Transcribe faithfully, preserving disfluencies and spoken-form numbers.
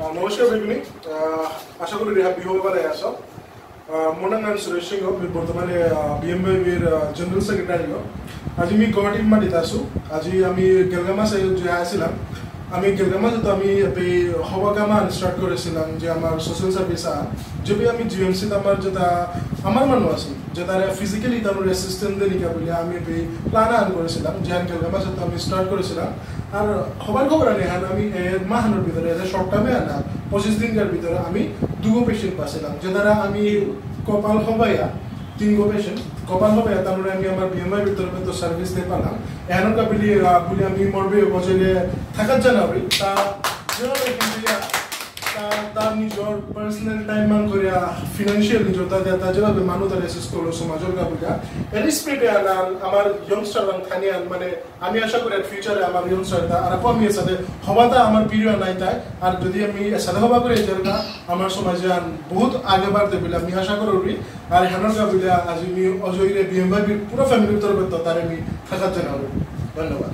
আহ, নমস্কার বেগুনি। আহ, আশা করি রেহা বিহু বারে আসো। আহ, মোর নাঙ সুরেশ সিংহ, আমি বর্তমানে, আহ, বিএমওয়াইবির, আহ, জেনারেল সেক্রেটারি। আজি আমি গুয়াহাটির মাটিত আছো। আজি আমি গেলগামাসে যে আসিলাম, আমি গেলগামাসে তো আমি এপে হবা কামা স্টার্ট করেছিলাম যে আমার সোশ্যাল সার্ভিস আ, যে আমি জিএমসি আমার যেটা আমার মানু আছে, যে তারা ফিজিক্যালি তার অ্যাসিস্ট্যান্ট দেনিকা বলে আমি এপে প্ল্যান আন করেছিলাম, যে আন গেলগামাসে তো আমি স্টার্ট করেছিলাম। আর হবার খবর আনে হান আমি এ মাহানোর ভিতরে, এর শর্ট টাইমে আনা পঁচিশ দিনকার ভিতরে আমি দুগো পেশেন্ট পাছিলাম, যে তারা আমি কপাল হবাইয়া তিনগো পেশেন্ট, কপাল হবাইয়া তার মানে আমি আমার বিএমওয়াইবির তরফে তো সার্ভিস দিয়ে পারলাম। এহানোর কাবিলি, আহ, বলে আমি মরবে বজরে থাকার জানা হই, তা যেভাবে কিন্তু ইয়া, তা, তার নিজের পার্সোনাল টাইম মান করিয়া ফিনান্সিয়াল নিজের তা দেয়া, তা যেভাবে মানু তার অ্যাসিস্ট করলো সমাজের কাবিলা, এর স্পিরিটে আনান আমার ইয়ংস্টার থানিয়ান মানে আমি আশা করি ফিউচারে আমার ইয়ংস্টার তা আর কম ইয়ে সাথে হবাতা আমার প্রিয় নাই তাই। আর যদি আমি এর সাথে হবা করে যার না, আমার সমাজে আর বহুত আগে বাড়তে বলে আমি আশা করি। আর হেনর কাবিলা আজি আমি অজয়রে বিএমওয়াইবির পুরো ফ্যামিলির তরফে তো তারে আমি থাকার জানা হই। ধন্যবাদ।